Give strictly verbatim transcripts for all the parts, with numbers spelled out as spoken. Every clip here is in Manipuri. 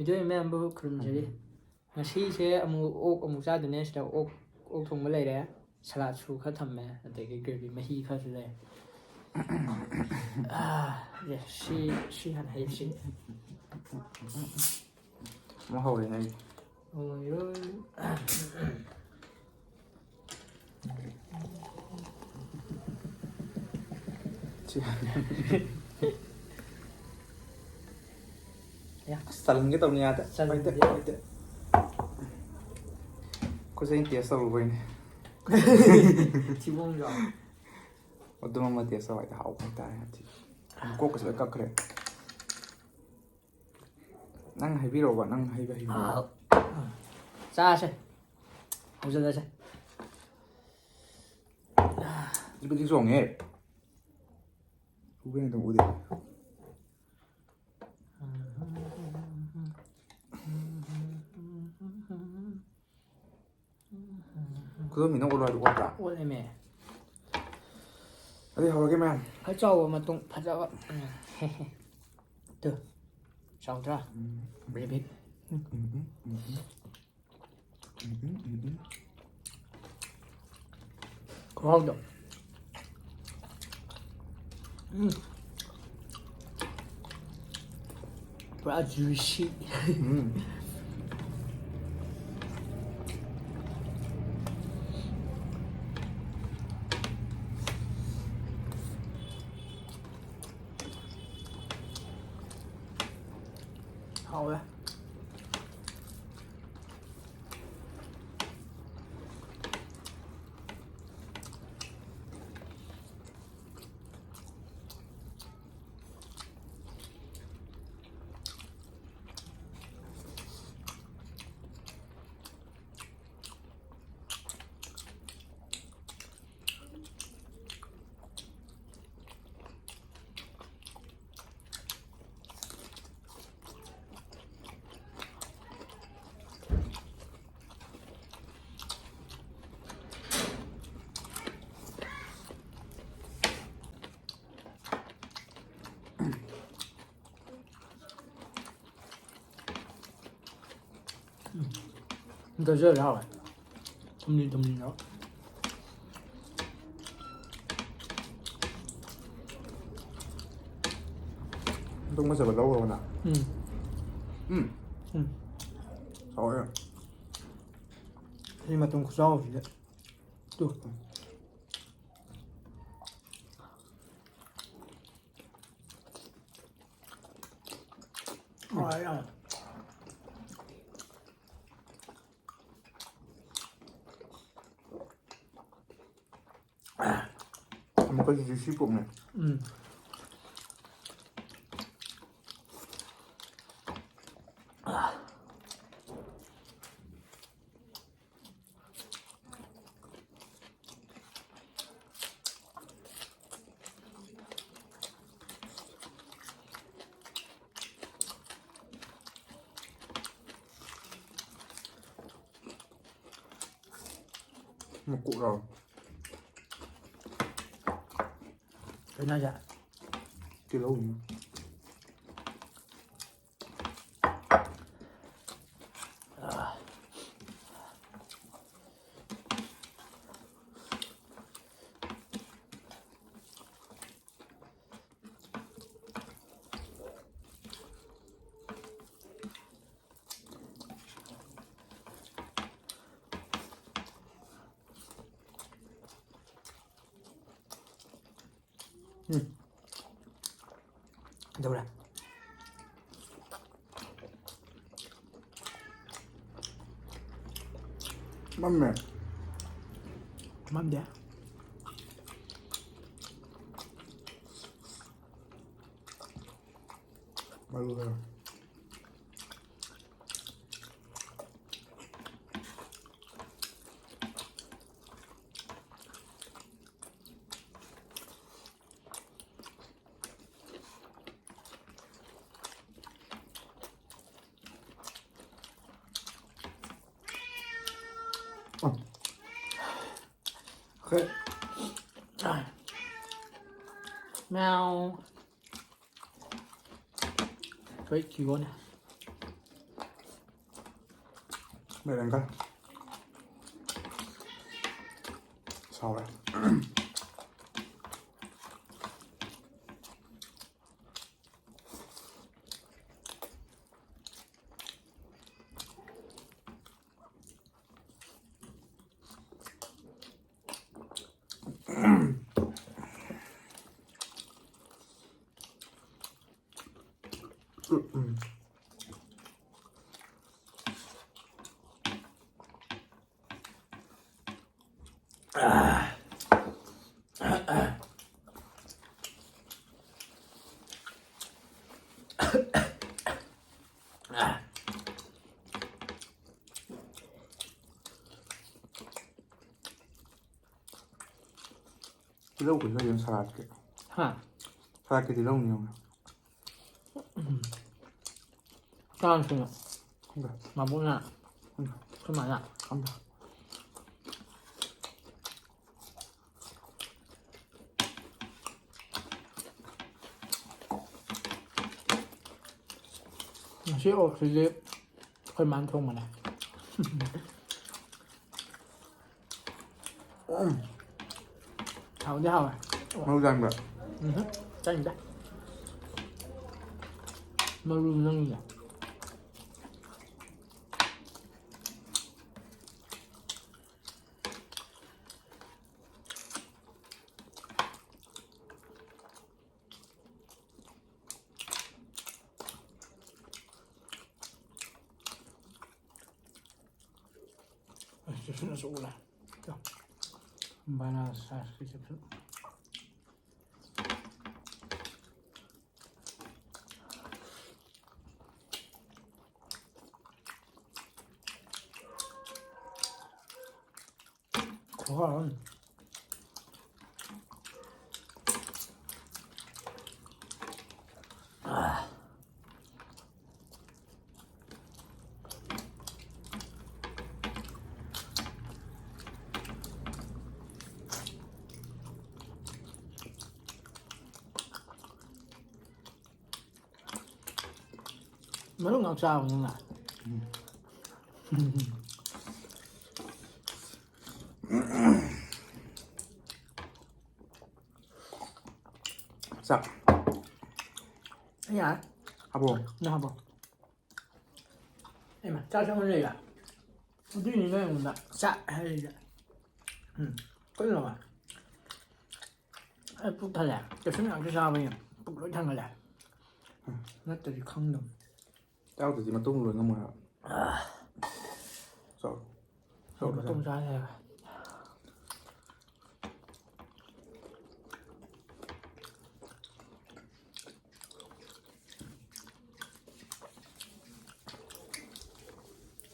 ꯖꯣꯏ ꯃꯌꯥꯝꯕꯨ ꯈꯨꯔꯨꯝꯖꯔꯤ꯫ ꯉꯁꯤꯁꯦ ꯑꯃꯨꯛ ꯑꯣꯛ ꯑꯃꯨꯛ ꯆꯥꯗꯣꯏꯅꯦ꯫ ꯁꯤꯗ ꯑꯣꯛ, ꯑꯣꯛ ꯊꯣꯡꯕ ꯂꯩꯔꯦ, ꯁꯂꯥꯠꯁꯨ ꯈꯔ ꯊꯝꯃꯦ, ꯑꯗꯒꯤ ꯒ꯭ꯔꯦꯚꯤ ꯃꯍꯤ ꯈꯔꯁꯨ ꯂꯩ꯫ ꯑꯥ, ꯌꯦ, ꯁꯤ, ꯁꯤ ꯍꯥꯟꯅ ꯍꯩꯁꯤ꯫ ꯑꯃꯨꯛ ꯍꯧꯔꯦꯅꯦ ꯑꯩ꯫ ꯑꯣꯏꯔꯣꯏ꯫ ꯁꯤ꯫ ꯌꯥ꯫ ꯑꯁ, ꯆꯜꯍꯟꯒꯦ ꯇꯧꯅꯤ, ꯌꯥꯗꯦ꯫ ꯆꯜꯍꯟꯒꯦ꯫ ꯍꯣꯏꯗ, ꯍꯣꯏꯗ꯫ ꯑꯩꯈꯣꯏꯁꯦ ꯑꯩꯅ ꯇꯦꯁ ꯇꯧꯔꯨꯕꯩꯅꯦ꯫ ꯊꯤꯕꯣꯡꯖꯥꯎ꯫ ꯑꯗꯨꯝ ꯑꯃ ꯇꯦꯁ ꯇꯧꯔꯗꯤ ꯍꯥꯎꯕ ꯍꯥꯏꯇꯥꯔꯦ ꯉꯁꯤ꯫ ꯀꯣꯛꯀꯁꯦ ꯂꯣꯏ ꯀꯛꯈ꯭ꯔꯦ꯫ ꯅꯪ ꯍꯥꯏꯕꯤꯔꯛꯑꯣꯕ, ꯅꯪ ꯍꯩꯕ ꯍꯩꯕ꯫ ꯑꯥ, ꯆꯥꯁꯦ꯫ ꯍꯧꯖꯤꯜꯂꯁꯦ꯫ ꯆꯤꯛꯄꯗꯤ ꯆꯣꯡꯉꯦ꯫ ꯎꯕ꯭ꯔꯥ ꯌꯦꯡꯉꯨ, ꯎꯗꯦ꯫ ꯈꯨꯗꯣꯝꯕꯤꯅ ꯑꯣꯠꯂꯣ ꯍꯥꯏꯗꯣ ꯑꯣꯠꯄ꯭ꯔꯥ? ꯑꯣꯠꯂꯦꯃꯦ꯫ ꯑꯗꯨꯗꯤ ꯍꯧꯔꯒꯦ ꯃꯌꯥꯝ꯫ ꯈꯔ ꯆꯥꯎꯕ ꯃꯇꯨꯝ ꯐꯖꯕ꯫ ꯎꯝ꯫ ꯇꯨ꯫ ꯆꯥꯎꯗ꯭ꯔꯥ? ꯎꯝ꯫ ꯕ꯭ꯔꯤꯕꯤꯠ꯫ ꯎꯝ, ꯎꯝ, ꯎꯝ, ꯎꯝ꯫ ꯎꯝ, ꯎꯝ, ꯎꯝ, ꯎꯝ꯫ ꯈꯨꯍꯥꯎꯗꯣ꯫ ꯎꯝ꯫ ꯄꯨꯔꯥ juicy꯫ ꯎꯝ꯫ ꯍꯥꯎꯋꯦ꯫ ꯒꯖꯔ ꯍꯥꯎꯋꯦ꯫ ꯊꯨꯝꯂꯤ ꯊꯨꯝꯂꯤ ꯇꯧꯔ꯫ ꯃꯇꯨꯝ ꯐꯖꯕ ꯂꯧꯈ꯭ꯔꯕ ꯅꯪ? ꯎꯝ꯫ ꯎꯝ꯫ ꯎꯝ꯫ ꯍꯥꯎꯋꯦ꯫ ꯁꯤ ꯃꯇꯨꯝ ꯈꯨꯆꯥꯎꯁꯤꯗꯤ꯫ ꯇꯨ꯫ ꯍꯥꯎꯋꯦ ꯌꯥꯝ꯫ ꯑꯃꯨꯛꯀ ꯖꯨꯁꯤ ꯄꯣꯛꯅꯦ꯫ ꯎꯝ꯫ ꯃꯀꯨꯞ ꯂꯥꯎ꯫ ꯀꯩꯅꯣ ꯍꯥꯏꯁꯦ? ꯇꯤꯜꯍꯧꯅꯤ꯫ ꯎꯝ꯫ ꯀꯩꯗꯧꯔꯦ? ꯃꯝꯃꯦ꯫ ꯃꯝꯗꯦ꯫ ꯃꯔꯨ ꯈꯔ꯫ ꯑ꯫ ꯑꯩꯈꯣꯏ ꯃ꯭ꯌꯥꯎ꯫ ꯑꯩꯈꯣꯏ ꯀꯤꯌꯣꯅꯦ꯫ ꯃꯦꯠ ꯑꯪꯀꯜ꯫ ꯁꯥꯎꯔꯦ꯫ ꯇꯤꯜꯍꯧ ꯀꯩꯁꯨ ꯂꯩꯇꯦ ꯁꯂꯥꯠꯀꯤ꯫ ꯍꯥ? ꯁꯂꯥꯠꯀꯤ ꯇꯤꯜꯍꯧꯅꯤ ꯌꯦꯡꯉꯣ꯫ ꯆꯥꯔꯁꯤꯅ꯫ ꯈꯪꯗꯦ꯫ ꯃꯥꯕꯣꯛꯅ꯫ ꯈꯪꯗꯦ꯫ ꯑꯩꯈꯣꯏ ꯃꯥꯅ꯫ ꯈꯪꯗꯦ꯫ ꯉꯁꯤ ꯑꯣꯛꯁꯤꯗꯤ ꯑꯩꯈꯣꯏ ꯃꯥꯅ ꯊꯣꯡꯕꯅꯦ꯫ ꯎꯝ꯫ ꯍꯥꯎꯗꯤ ꯍꯥꯎꯋꯦ꯫ ꯃꯔꯨ ꯆꯥꯅꯤꯡꯕ꯭ꯔꯥ? ꯎꯝꯍꯨꯝ, ꯆꯥꯅꯤꯡꯗꯦ꯫ ꯃꯔꯨ ꯅꯪꯒꯤꯅꯦ꯫ ꯑꯁ, ꯆꯦꯞꯁꯨꯅꯁꯨ ꯎꯔꯦ꯫ ꯕꯅꯥꯅꯥ ꯁꯥꯏꯖꯀꯤ ꯆꯦꯞꯁꯨ꯫ ꯈꯨꯍꯥꯎ ꯑꯃ꯫ ꯃꯔꯨ ꯉꯥꯛ ꯆꯥꯕꯅꯤꯅ꯫ ꯎꯝ꯫ ꯆꯥꯛ ꯌꯥꯔꯦ꯫ ꯍꯥꯞꯄꯣ꯫ ꯅꯪ ꯍꯥꯞꯄꯣ꯫ ꯑꯩꯃ ꯆꯥꯛ ꯆꯪꯉ ꯂꯩꯔ꯫ ꯑꯗꯨꯏꯅꯤ ꯅꯣꯏ ꯑꯩꯉꯣꯟꯗ ꯆꯥꯛ ꯍꯥꯏꯔꯤꯁꯦ꯫ ꯎꯝ꯫ ꯀꯩꯅꯣ? ꯑꯩ ꯄꯨꯛ ꯊꯜꯂꯦ꯫ ꯀꯩꯁꯨ ꯃꯌꯥꯝꯁꯨ ꯆꯥꯕꯅꯤ꯫ ꯄꯨꯛ ꯂꯣꯏ ꯊꯟꯒꯠꯂꯦ꯫ ꯎꯝ꯫ ꯅꯠꯇ꯭ꯔꯗꯤ ꯈꯪꯗꯕꯅꯤ꯫ ꯆꯥꯛꯇꯨꯗꯤ ꯃꯇꯨꯡ ꯂꯣꯏ ꯉꯝꯃꯣꯏ ꯍꯥꯏꯕ꯫ ꯆꯥꯎ꯫ ꯆꯥꯎ, ꯃꯇꯨꯡ ꯆꯥꯎ꯫ ꯆꯥ ꯂꯩꯔꯦ꯫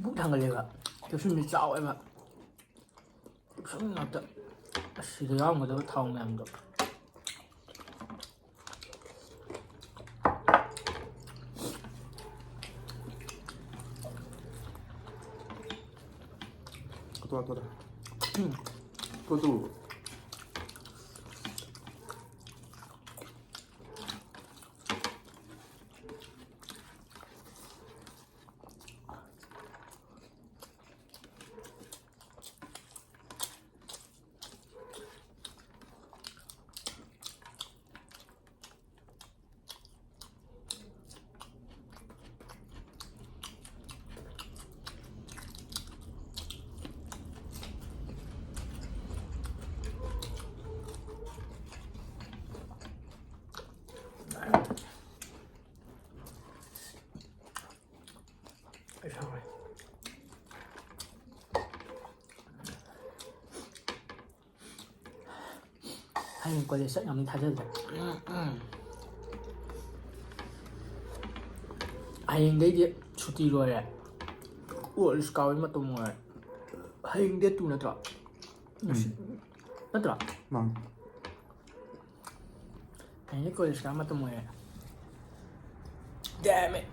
ꯄꯨꯛ ꯊꯟꯒꯠꯂꯦꯕ꯫ ꯀꯦꯞꯁꯨꯜꯗꯤ ꯆꯥꯎꯋꯦꯕ꯫ ꯀꯦꯞꯁꯨꯜ ꯉꯥꯛꯇ꯫ ꯑꯁ, ꯁꯤꯗ ꯌꯥꯎꯔꯝꯒꯗꯕ ꯊꯥꯎ ꯃꯌꯥꯝꯗꯣ꯫ ꯍꯥꯊꯨ ꯍꯥꯊꯨꯗ꯫ ꯎꯝ꯫ ꯄꯣꯠꯇꯨ꯫ ꯍꯌꯦꯡ ꯀꯣꯂꯦꯖ ꯆꯠ ꯉꯝꯅꯤ ꯊꯥꯖꯗ꯭ꯔꯦ꯫ ꯍꯌꯦꯡꯗꯩꯗꯤ ꯁꯨꯇꯤ ꯂꯣꯏꯔꯦ꯫ ꯀꯣꯂꯦꯖ ꯀꯥꯕꯩ ꯃꯇꯝ ꯑꯣꯏꯔꯦ꯫ ꯍꯌꯦꯡ ꯗꯦꯠ ꯇꯨ ꯅꯠꯇ꯭ꯔꯣ? ꯎꯝ꯫ ꯅꯠꯇ꯭ꯔꯣ? ꯃꯥꯅꯤ꯫ ꯍꯌꯦꯡꯗꯤ ꯀꯣꯂꯦꯖ ꯀꯥꯕ ꯃꯇꯝ ꯑꯣꯏꯔꯦ꯫ Damn it.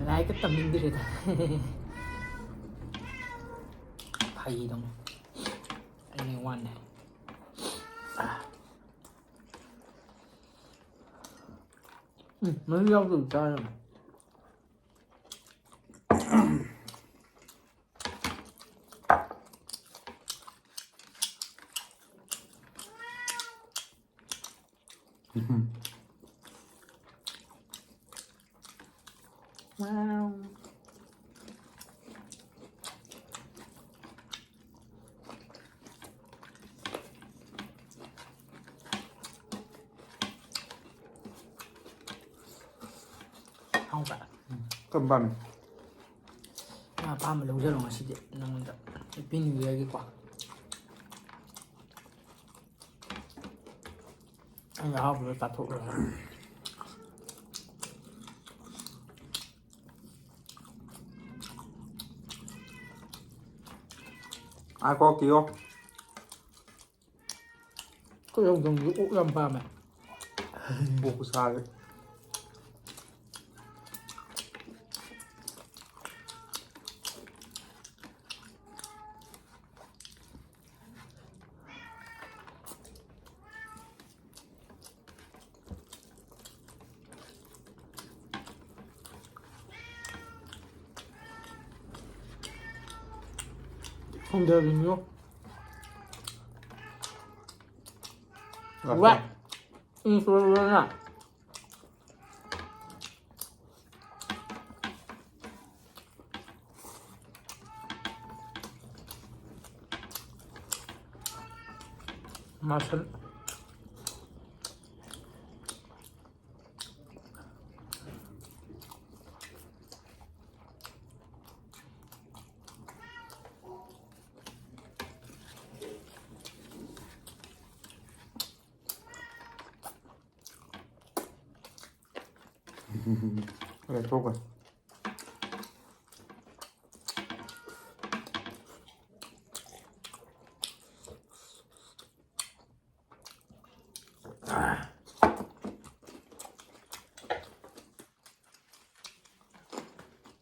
ꯂꯥꯏꯔꯤꯛꯀ ꯇꯝꯅꯤꯡꯗ꯭ꯔꯦꯗ꯫ ꯐꯥꯒꯤ ꯇꯧꯅꯤ꯫ ꯑꯩꯅ ꯋꯥꯅꯦ꯫ ꯎꯝ, ꯃꯍꯤ ꯌꯥꯎꯗꯕ ꯆꯥꯔꯝꯃꯦ꯫ Wow. ꯍꯥꯎꯕ꯭ꯔꯥ? ꯀꯔꯝ ꯄꯥꯝꯃꯤ? ꯅꯪ ꯑꯄꯥꯝꯕ ꯂꯧꯖꯔꯣ ꯉꯁꯤꯗꯤ ꯅꯉꯣꯟꯗ꯫ Happy New Yearꯒꯤꯀꯣ꯫ ꯑꯩꯅ ꯑꯍꯥꯎꯕꯗꯣ ꯆꯥꯊꯣꯛꯎꯔꯒ꯫ ꯉꯥꯏꯈꯣ, ꯀꯤꯌꯣ꯫ ꯑꯩꯈꯣꯏ ꯍꯧꯗꯣꯡꯁꯦ ꯑꯣꯛ ꯌꯥꯝ ꯄꯥꯝꯃꯦ꯫ ꯑꯣꯛ ꯈꯨꯆꯥꯁꯦ꯫ ꯈꯪꯗꯕꯤꯅꯤꯉꯣ꯫ ꯂꯥꯛꯄ꯭ꯔꯥ? ꯋꯥ꯫ ꯎꯝ, ꯁꯣꯏꯔꯣꯏꯅ꯫ ꯃꯁꯜ꯫ ꯂꯩꯊꯣꯛꯈ꯭ꯔꯦ꯫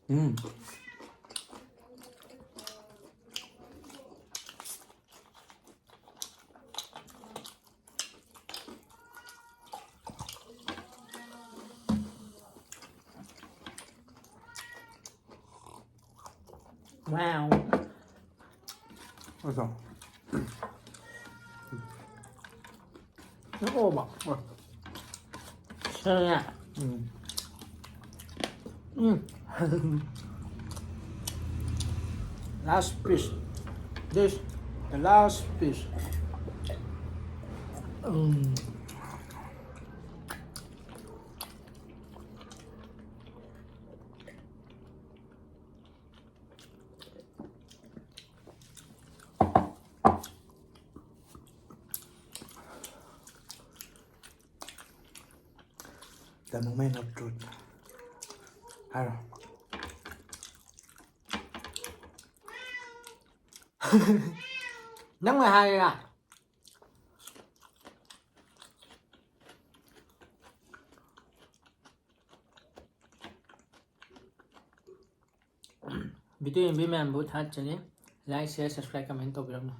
ꯎꯝ꯫ Wow. Ôi giời. Nó ôm à? Ôi. Um. Um. Last piece. This, the last piece. Um. The moment of truth. ꯍꯥꯏꯔꯣ. ꯅꯪꯅ ꯍꯥꯏꯔꯤꯔꯥ? Video ꯌꯦꯡꯕꯤ ꯃꯌꯥꯝꯕꯨ ꯊꯥꯒꯠꯆꯔꯤ꯫ Like, share, subscribe, comment ꯇꯧꯕꯤꯔꯝꯃꯨ꯫